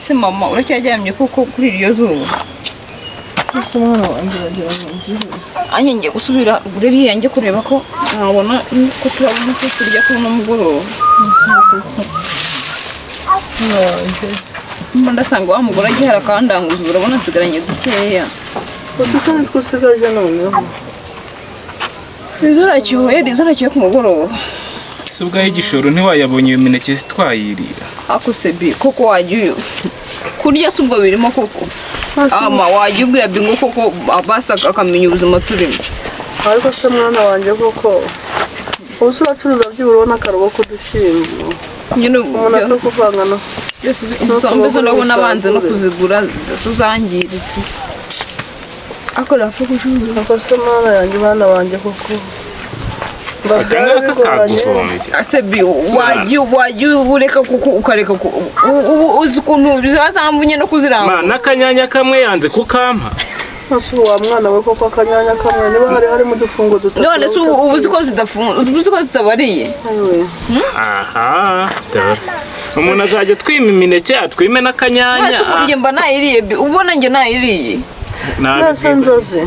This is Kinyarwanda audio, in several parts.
Ese mama, uracyaryamye koko kuri iryo zuba? Ese mwana wanjye, uragira ngo ngire? Anjye ngiye gusubira ruguru iriya, njye kureba ko nabona ko turabona ko turya kuri uno mugoroba. Mwana wanjye. Mba ndasanga wa mugore agihari akandanguza. Urabona nsigaranye dukeya. Udusa nitwo usigaje noneho? Izo uracyuye, izo uracyuye ku mugoroba. Si ubwaho igishoro ntiwayabonye, iyo mineke twayirira. Ako se bi, koko wajya uyu kurya si ubwo birimo koko? Ama wajya ubwira Bingo koko, basi akamenya ubuzima turimo. Ariko se mwana wanjye koko, ubu se uracuruza byibura ubona akarubo k'udushyimbo Nyine umuntu byo- apfa kuvanga no byose isombe zo ndabona banze no kuzigura zangiritse, ariko napfa gucuruza. Ariko se mwana yanjye, bana banjye koko, mbabyara Akangaka bigoranye. kaguhombye. Ase bi, wajya ureka kuko ukareka ubu uzi ukuntu ziba zamvunye no kuzirangura. Ma, n'akanyanya kamwe yanze kukampa. Ese ubu wa mwana we koko, akanyanya kamwe niba hari harimo udufungo dutatu? None se ubu uzi ko zidafunze, ubu uzi ko zitabariye? Ayiwe. Aha dore umuntu azajya atwima imineke, atwime n'akanyanya. None se ubu njye mba nayiriye bi? Ubona njye nayiriye? Nese nzozi,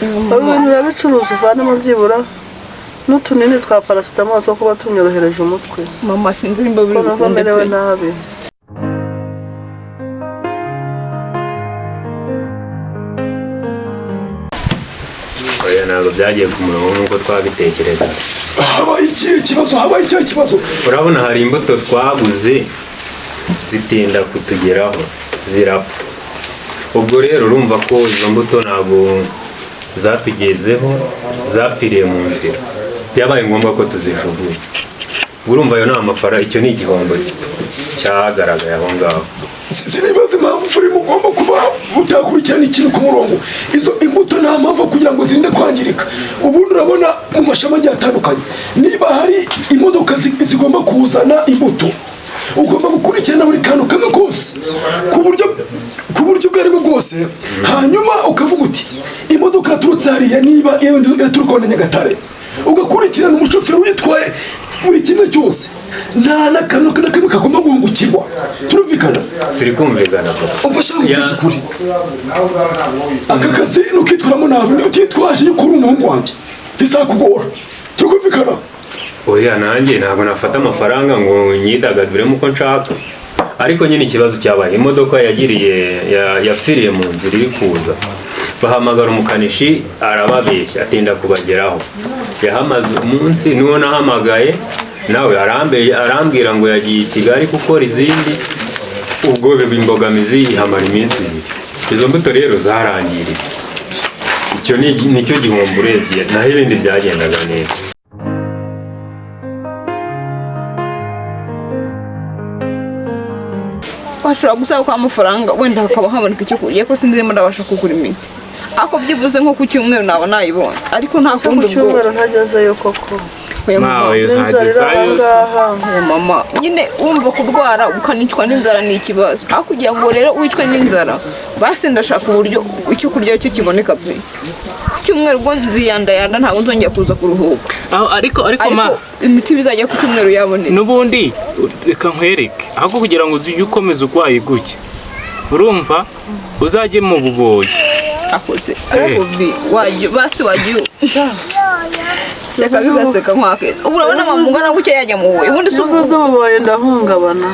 ubu bintu urabicuruza uvanemo byibura n'utunini twa paracetamol two kuba tunyorohereje umutwe? Mama, sinzi nimba biri ko numva bukunde merewe pe. nabi. Oya, ntabwo byagiye ku murongo nk'uko twabitekerezaga. Habaye ikihe kibazo? Habaye ikihe kibazo? Urabona hari imbuto twaguze zitinda kutugeraho, zirapfa. Ubwo rero urumva ko izo mbuto ntabwo zatugezeho, zapfiriye mu nzira, byabaye ngombwa ko tuzijugunya. Urumva ayo ni amafaranga, icyo ni igihombo cyagaragaye aho ngaho. Sinibaza impamvu uri mugomba kuba mutakurikirana ikintu ku murongo. Izo imbuto nta mpamvu kugira ngo zirinde kwangirika. Ubundi urabona mu mashami agiye atandukanye, niba hari imodoka zigomba kuzana imbuto, ugomba gukurikirana buri kantu kamwe kose ku buryo ubwo aribwo bwose, hanyuma ukavuga uti imodoka yaturutse hariya, niba iraturuka na Nyagatare, ugakurikirana umushoferi uyitwaye, buri kimwe cyose, nta n'akantu na kamwe kagomba guhungukirwa. Turumvikana? Turi kumvikana papa. Umfasha nkubwize ukuri, aka kazi nukitwaramo nabi, niba utitwaje yuko uri umuhungu wanjye, bizakugora. Turi kumvikana? Oya, nanjye ntabwo nafata amafaranga ngo nyidagaduremo uko nshaka, ariko nyine ikibazo cyabaye, imodoka yagiriye yapfiriye mu nzira iri kuza, bahamagara umukanishi arababeshya, atinda kubageraho, yahamaze umunsi. N'uwo nahamagaye nawe arambwira ngo yagiye i Kigali gukora izindi. Ubwo biba imbogamizi, ihamara iminsi 2. Izo mbuto rero zarangiritse. Icyo nicyo gihombo urebye, naho ibindi byagendaga neza. Washobora gusaba ko amafaranga wenda hakaba haboneka icyo kurya, ko sinzi niba ndabasha kugura imiti, ariko byibuze nko ku cyumweru naba nayibonye, ariko nta Ese ku kundi ubwo. cyumweru ntagezeyo koko? Oya mama. Nawe N'inzara iri aho uzagezayo. ngaha. Oya mama, nyine wumva kurwara ukanicwa n'inzara ni ikibazo. Aho kugira ngo rero wicwe n'inzara, basi ndashaka uburyo icyo kurya cyo kiboneka pe. Cyumweru ubwo nziyandayanda, ntabwo nzongera kuza kuruhuka. Aho ariko ma, Ariko imiti bizajya ku cyumweru yabonetse. N'ubundi reka nkwereke, ahubwo kugira ngo ujye ukomeza urwaye gutya, urumva uzajye mu buboyi. Akoze ariko bi wajya basi wagiye seka bigaseka nkwakeza. Ubu urabona mama ungana gutya yajya mu buboyi? Ubundi si Iyo uvuze ububoyi ndahungabana.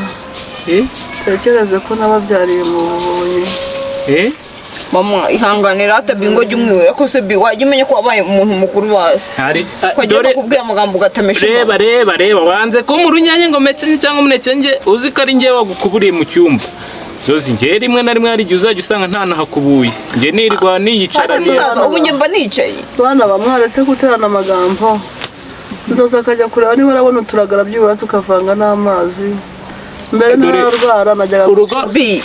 Eh? Tekereze ko nababyariye mu buboyi. Eh? Mama, ihanganira ata Bingo, jya umwihorera ko se bi, wajya umenya ko wabaye umuntu mukuru bazi Hari ukajya dore bakubwira amagambo ugatamesha. Reba, reba, reba, wanze ko mu runyanya ngo mekenye cyangwa umuneke, nge uzi ko ari njye wagukuburiye mu cyumba zose. Njye rimwe na rimwe hari igihe uzajya usanga ntanahakubuye, njye nirirwa niyicara. Hasi musaza, ubu njye mba nicaye. Bana bamwaretse guterana amagambo, Nzozi akajya kureba niba arabona uturagara byibura tukavanga n'amazi. Mbere Dore- ntararwara najyaga Urugo Bi,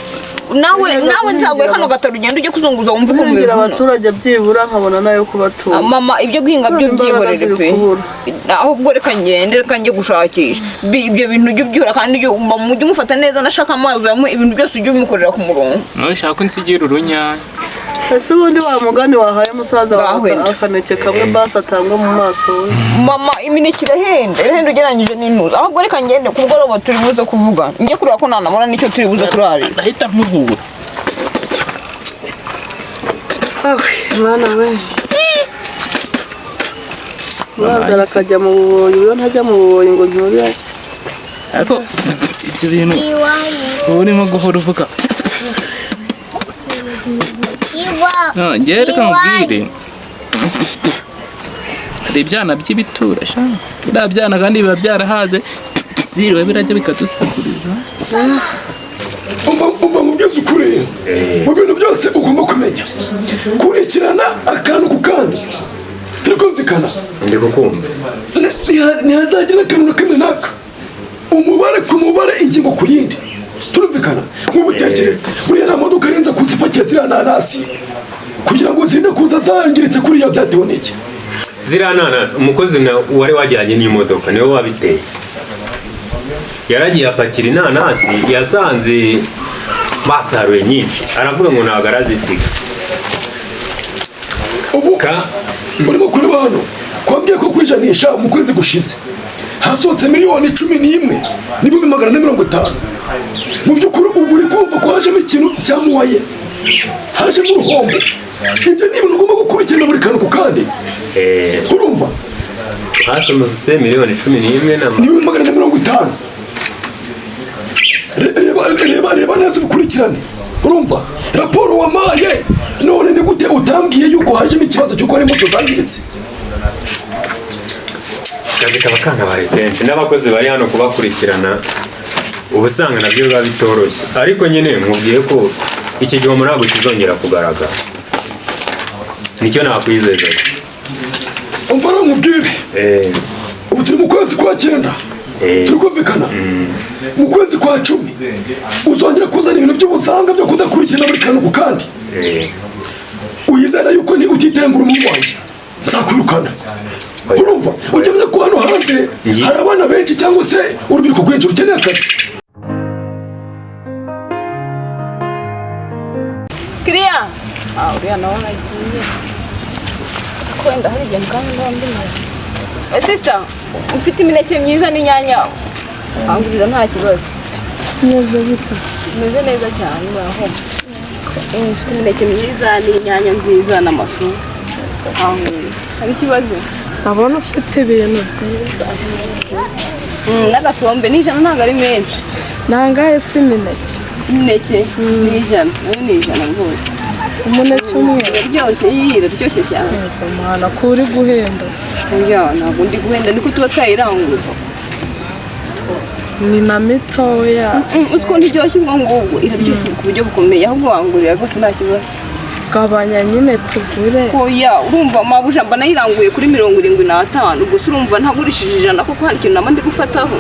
nawe nzaguhe kano gataro, ugenda ujye kuzunguza wumve ukuntu guhingira bivuna. abaturage byibura nkabona nayo kubatunga. Mama, ibyo guhinga byo None imbaraga byihorere ziri pe. kubura. Ahubwo reka ngende, reka njye gushakisha. Bi, ibyo bintu ujye ubyura kandi ujye mama, ujye umufata neza, nashaka amazi uyamuhe, ibintu byose ujye ubimukorera ku murongo. Ntushaka ko nsigira urunyanya? Ese ubundi wa mugani wahaye musaza wawe Ngahwenda. Akaneke kamwe basi atangwa mu maso we? Mama, imineke irahenda, irahenda ugereranyije n'intuza. Ahubwo reka ngende, ku mugoroba turi buze kuvugana, njye kureba ko nanabona n'icyo turi buze kurarira. Ndahita nkubura. Awe mwana we, umwanzara akajya mu buboyi, iyo ntajya mu buboyi ngo ncyure. Ariko ibyo bintu uba urimo guhora uvuga. No, njyewe reka nkubwire, hari ibyana by'ibitura sha, biriya byana kandi biba byarahaze, byiriwe birajya bikadusakuriza. Umva, umva mubwize ukuri, mu bintu byose ugomba kumenya kurikirana akantu ku kandi. Turi kumvikana? Ndi kukumva. Ntihazagira akantu na kamwe naka, umubare ku mubare, ingingo ku yindi. Turumvikana? Nk'ubutekereza buriya nta modoka arenze kuzipakira ziriya nanasi kugira ngo zirinde kuza zangiritse kuriya, byatewe n'iki? Ziriya nanasi, umukozi wari wajyanye n'imodoka niwe wabiteye. Yaragiye apakira inanasi, yasanze basaruye nyinshi, aravuga ngo ntabwo arazisiga. Ubu Ka urimo kureba hano, kwambwiye ko kwijanisha mu kwezi gushize hasohotse 11,450,000. Mu by'ukuri ubu uri kumva ko hajemo ikintu cyamuwaye, hajemo uruhombo. Ibyo ni ibintu ugomba gukurikirana buri kantu ku kandi. Urumva? Hasohotse 11,000 na 450,000. Reba, reba, reba neza ubikurikirane. Urumva raporo wamaye none, ni gute utambwiye yuko hajemo ikibazo cy'uko hari imbuto zangiritse? Akazi kaba kanabaye kenshi n'abakozi bari hano kubakurikirana uba usanga nabyo biba bitoroshye, ariko nyine nkubwiye ko iki gihombo ntabwo kizongera kugaragara, nicyo nakwizeza. Umva rero nkubwire, ubu turi mu kwezi kwa cyenda. Turi kumvikana? Mu kwezi kwa 10 uzongera kuzana ibintu by'ubusanga byo kudakurikirana buri kantu ku kandi. Uyizera yuko niba utitengura umuhungu wanjye nzakwirukana. Urumva, ujya umenya ko hano hanze hari abana benshi cyangwa se urubyiruko rwinshi rukeneye akazi. Kiriya, ah, uriya nawe aragiye. Ko wenda hari igihe mukanya ndaba ndi nawe. Eh, sister, ufite imineke myiza n'inyanya, wanguriza nta kibazo? Meze bite? Umeze neza cyane, uraho. Mfite imineke myiza n'inyanya nziza n'amashu, wanguriza hari ikibazo? Ndabona ufite ibintu byiza. N'agasombe ni 100, ntabwo ari menshi. Nangahe si imineke? Imineke ni 100, nayo ni 100 rwose. Umuneke umwe? Iraryoshye, iyi iraryoshye cyane. Yego mwana, ko uri guhenda se? Oya, ntabwo ndi guhenda, niko tuba twayiranguye. Ni na mitoya. Uzi ukuntu iryoshye? Ubwo ngubwo iraryoshye ku buryo bukomeye. Ahubwo wangurira rwose nta kibazo. Gabanya nyine tugure. Oya, urumva mabuja, mba nayiranguye kuri 75 gusa. Urumva ntagurishije 100 koko hari ikintu naba ndi gufataho?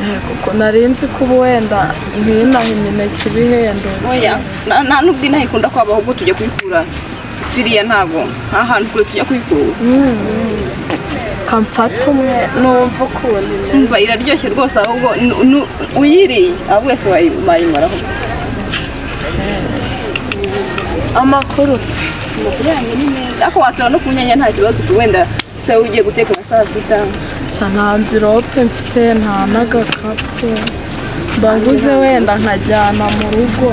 Yego, ko nari nzi ko ubu wenda nk'inaha imineke iba ihendutse. Oya, nta nubwo inaha ikunda kwaba, ahubwo tujya kuyikura firiya, ntago nta hantu kure tujya kuyikura. Kamfata umwe numva ukuntu imeze. Umva, iraryoshye rwose, ahubwo uyiriye ahubwo wese wayimaraho. Amakuru se? Amakuru yanjye ni meza, ariko watura no ku nyanya nta kibazo, wenda se ugiye guteka nka saa sita. Sha, nta mvirope mfite, nta n'agakapu, mba nguze wenda nkajyana mu rugo.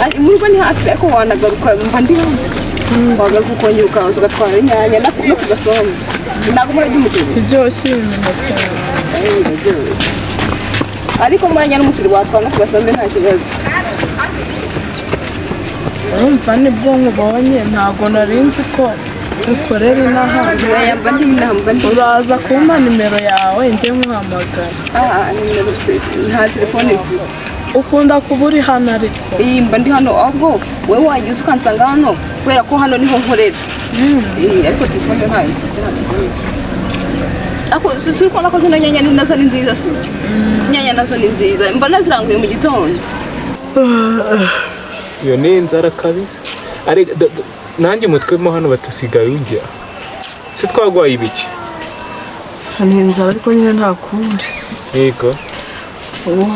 Ari mu rugo ni hafi, ariko wanagaruka, mba ndi hano, wagaruka ukongera ukaza ugatwara inyanya no ku gasombe. Ntabwo murajya umuceri? Kiryoshye iyi mineke. Eh, iraryoshye, ariko murajya n'umuceri, watwara no ku gasombe nta kibazo. Urumva nibwo nkubonye, ntabwo nari nzi ko ukorera inaha. Oya, mba ndi inaha, mba ndi. Uraza kumpa nimero yawe njye nkuhamagara. Ah, nimero se nta telefone mfite. Ukunda kuba uri hano ariko? Iyi, mba ndi hano, ahubwo wowe wajya uza ukansanga hano kubera ko hano niho nkorera. Eh, ariko telefone ntayo mfite, nta telefone mfite. Ariko si uri kubona ko zino nyanya nazo ni nziza? Si izi nyanya nazo ni nziza, mba naziranguye mu gitondo. Iyo ni inzara kabisa. Ariko nanjye umutwe mo hano batusigaye ujya se twagwaye ibiki? Ni inzara, ariko nyine nta kundi. Yego. Ubu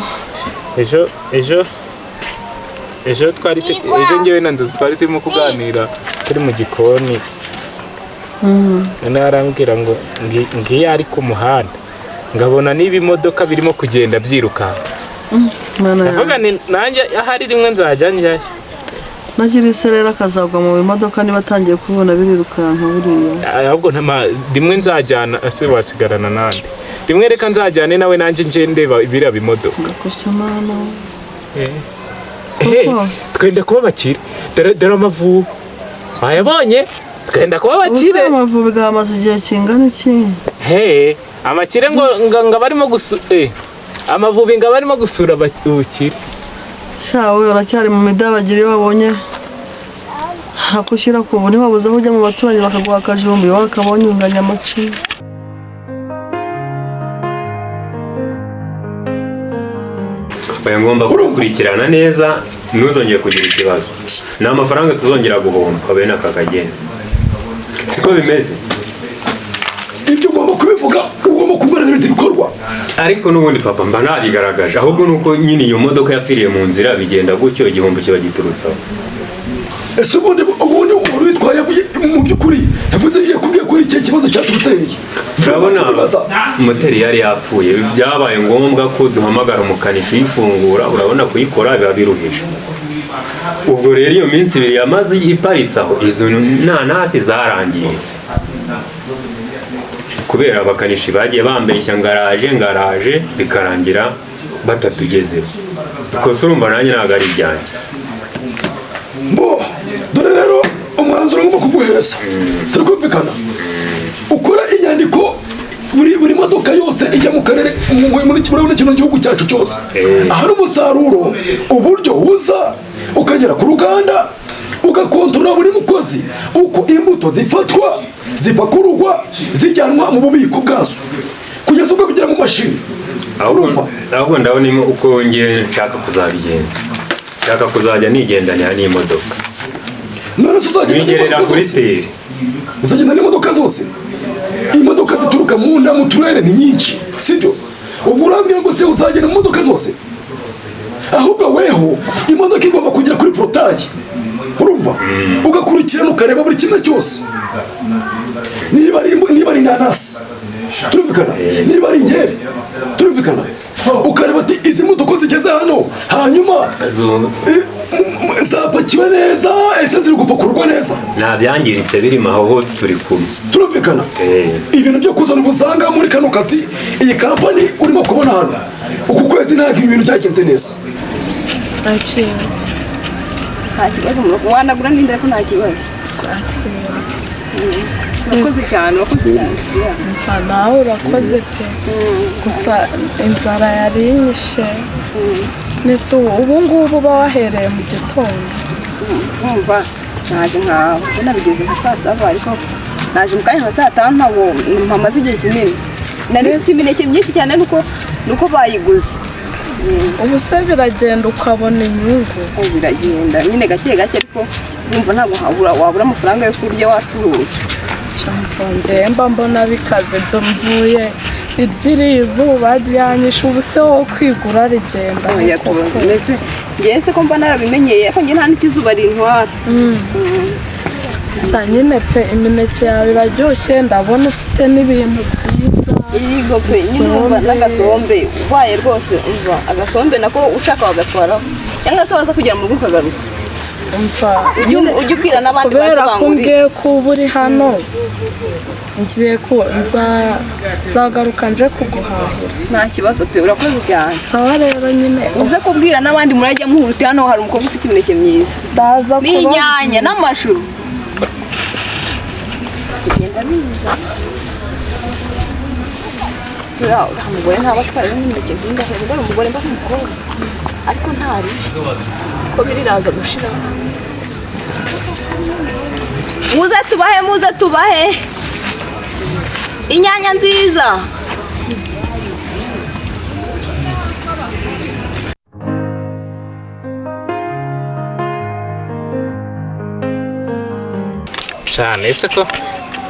Ejo ejo twari ejo njyewe na Ndozi twari turimo kuganira. Turi mu gikoni, noneho arambwira ngo ngiyo ari ku muhanda ngabona niba imodoka birimo kugenda byirukanka. Mana Ndavuga yanjye. nti nanjye ahari rimwe nzajya njyayo. Nagira isereri akazagwa mu bimodoka niba atangiye kubibona birirukanka buriya. Ahubwo rimwe nzajyana, ese wasigarana nande? Rimwe reka nzajyane nawe, nanjye nje ndeba biriya bimodoka. Ndakosa Mana. Hey, Koko. twenda kuba abakire. Dore Amavubi wayabonye, twenda kuba Ubusa abakire. Amavubi gahamaze igihe kingana iki? Hey, amakire ngo barimo Amavubi ngo barimo gusura ubukire. Sha wowe uracyari mu midabagiro, iyo wabonye hakushyira ku ubu ntiwabuze aho ujya mu baturanyi bakaguha akajumbi, iyo wakabonye unganya amacinya. Oya, ngomba kugukurikirana neza, ntuzongere kugira ikibazo. Ni amafaranga tuzongera guhomba bene aka kageni, siko bimeze? Ibyo ugomba kubivuga, ugomba kugaragaza ibikorwa. Ariko n'ubundi papa mba nabigaragaje, ahubwo nuko nyine iyo modoka yapfiriye mu nzira bigenda gutyo, igihombo kiba giturutse aho. Ese ubundi umuntu witwaye mu by'ukuri yavuze, yakubwiye ko iki kibazo cyaturutse hehe? Urabona Bibaza. moteri yari yapfuye, byabaye ngombwa ko duhamagara umukanishi uyifungura. Urabona kuyikora biba biruhije. Ubwo rero iyo minsi 2 yamaze iparitse aho, izo nanasi zarangiritse kubera abakanishi bagiye bambeshya ngaraje ngaraje, bikarangira batatugezeho. Ikosa urumva nanjye ntabwo ari ibyanjye. Bo dore rero umwanzuro ngomba kuguhereza, turi kumvikana. Ukora inyandiko buri modoka yose ijya mu karere, muri kino gihugu cyacu cyose, ahari umusaruro, uburyo uza ukagera ku ruganda, ugakontorora buri mukozi uko imbuto zifatwa, zipakururwa, zijyanwa mu bubiko bwazo kugeza ubwo bigera mu mashini. Urumva? Ahubwo ndabona uko ngiye nshaka kuzabigenza, nshaka kuzajya nigendanira n'imodoka. None se uzagenda Nigerera n'imodoka kuri zose? seri. Uzagenda n'imodoka zose? Imodoka zituruka mu nda mu turere ni nyinshi, sibyo? Ubwo urambwira ngo se uzagenda mu modoka zose? Ahubwo weho imodoka igomba kugera kuri portail, urumva, ugakurikirana ukareba buri kimwe cyose, niba ari inanasi, turumvikana, niba ari inkeri, turumvikana, ukareba ati izi modoka zigeze hano hanyuma zapakiwe neza, ese ziri gupakururwa neza? Nta byangiritse birimo aho, turi kumwe. Turumvikana? Ibintu byo kuzana ubusanga muri kano kazi, iyi kampani urimo kubona hano, uku kwezi ntabwo ibi bintu byagenze neza. Akira. Nta kibazo, wanagura n'indi, ariko nta kibazo. Akira. Urakoze cyane, urakoze cyane, inshuti yanjye. Mfa nawe urakoze pe, gusa inzara yari inyishe. Nese ubu ngubu uba wahereye mu gitondo? Nkumva naje nka ubona bigeze nka saa saba, ariko naje mu kanya nka saa tanu, ntabwo mpamaze igihe kinini. Nari mfite imineke myinshi cyane, nuko bayiguze. Ubu se biragenda ukabona inyungu? Ubu biragenda nyine gake gake, ariko urumva ntabwo wabura amafaranga yo kurya wacuruje. Njyewe mba mbona bikaze do, mvuye iryiriye izuba ryanyishe. Ubu se wowe kwigura rigenda Oya, koko? Mbese njyewe se ko mba narabimenyeye, ariko njye nta n'ikizuba rintwara. Sha nyine pe, imineke yawe iraryoshye, ndabona ufite n'ibintu byiza. Yego pe, nyine urumva Isombe. n'agasombe ubaye rwose, umva agasombe nako ushaka wagatwaraho, cyangwa se waza kugera mu rugo ukagaruka. Umva. Ujye ubwira n'abandi baza Kubera ko bangurira. mbwiye ko uba uri hano, ngiye ku nzagaruka nje kuguhahira. Nta kibazo pe, urakoze cyane. Sawa rero nyine. Uze kubwira n'abandi murajya muhura uti hano hari umukobwa ufite imineke myiza Ndaza kuba n'inyanya n'amashu. Kugenda biza. Uriya mugore ntaba atwaye n'imineke nk'ingahe? Niba ari umugore, mba ari umukobwa, ariko ntari ko biriraza gushiraho. Muze tubahe, muze tubahe inyanya nziza. Cyane ese ko,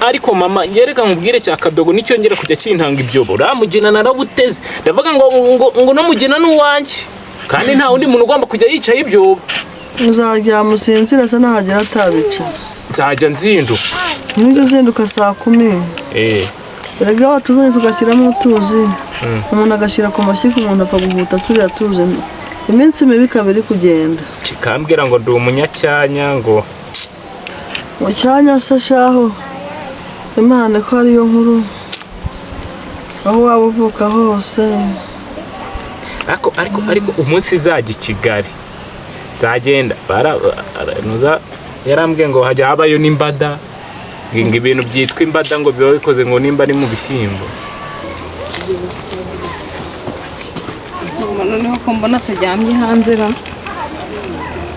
ariko mama ngereka nkubwire, cya kadogo nicyongera kujya kintanga ibyobo, uramugina narabuteze. Ndavuga ngo no mugina n'uwanjye, kandi nta wundi muntu ugomba kujya yicaye ibyobo. Uzaryama usinzire se nahagera atabica? Nzajya nzinduka. Nijya uzinduka saa 10. Erega iyo watuzanye tugashyiramo utuzi, umuntu agashyira ku mashyiga, umuntu apfa guhuta turiya tuzi, iminsi mibi ikaba iri kugenda. Kikambwira ngo ndi umunyacyanya ngo. Mu cyanya se shaho, Imana ko ariyo nkuru, aho waba uvuka hose. Ariko umunsi izajya i Kigali nzagenda yarambwiye ngo hajya habayo n'imbada, ngo ibintu byitwa imbada ngo biba bikoze ngo nimba ari mu bishyimbo. Mama, noneho ko mbona ataryamye hanze ra,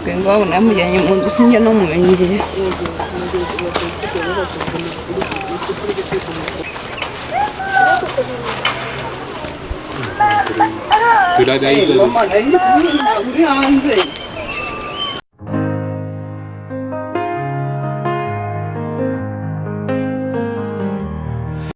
twe ngo wabona yamujyanye mu nzu, sinjya no mumenyereye. Mama, nari ndi kumwe, ntabwo uri hanze.